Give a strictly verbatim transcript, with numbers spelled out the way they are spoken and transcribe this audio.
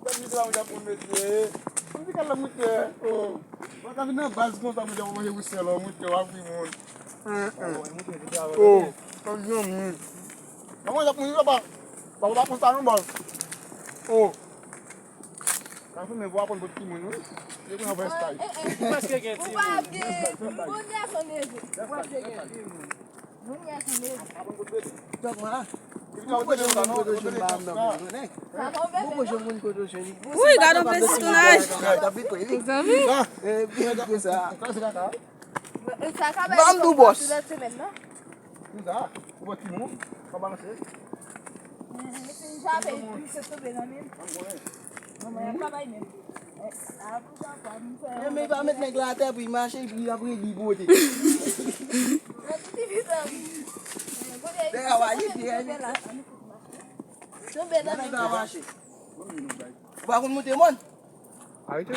Gad videyo a, mwen t ap konn mete. Mwen te kal la, mwen te, oh. Mwen ka vin nan baz konsa, mwen te ap manje wi sèl, mwen te w ap ri moun. Hein, hein. Oh, mwen zanmi. Mwen t ap manje papa. Papa pa konsa non, baz. Oh. Ka fè men vwa konn pot timoun, wi. Yo konn fè style. Ou pa gen. Moun ya konn leve. Ou pa gen. Moun ya konn leve. Dòk mwen. Mwen pwojè moun kote jwenn ba m nan pou mwen, konnen. Mwen pwojè moun kote jwenn. Wi, gade yon pesitonaj. Mezanmi. Eh, byen ke sa. Sa se kaka. Sa ka bay. Ban m dou bòs. Nan semèn nan. Kousa, ou wè timoun, pa balanse. Mhm, si m frape, li se tonbe nan men m. Manman, y ap travay menm. Eh, a, kousa, pa m fè. Men, men pa met nèg la atè pou l mache, epi l ap redi pote. Nan tout ti vidan. Dèyè a, w a jete, tonbe la. Tonbe nan men m. Nèg la mache. Ou pa konn monte mòn? Arete.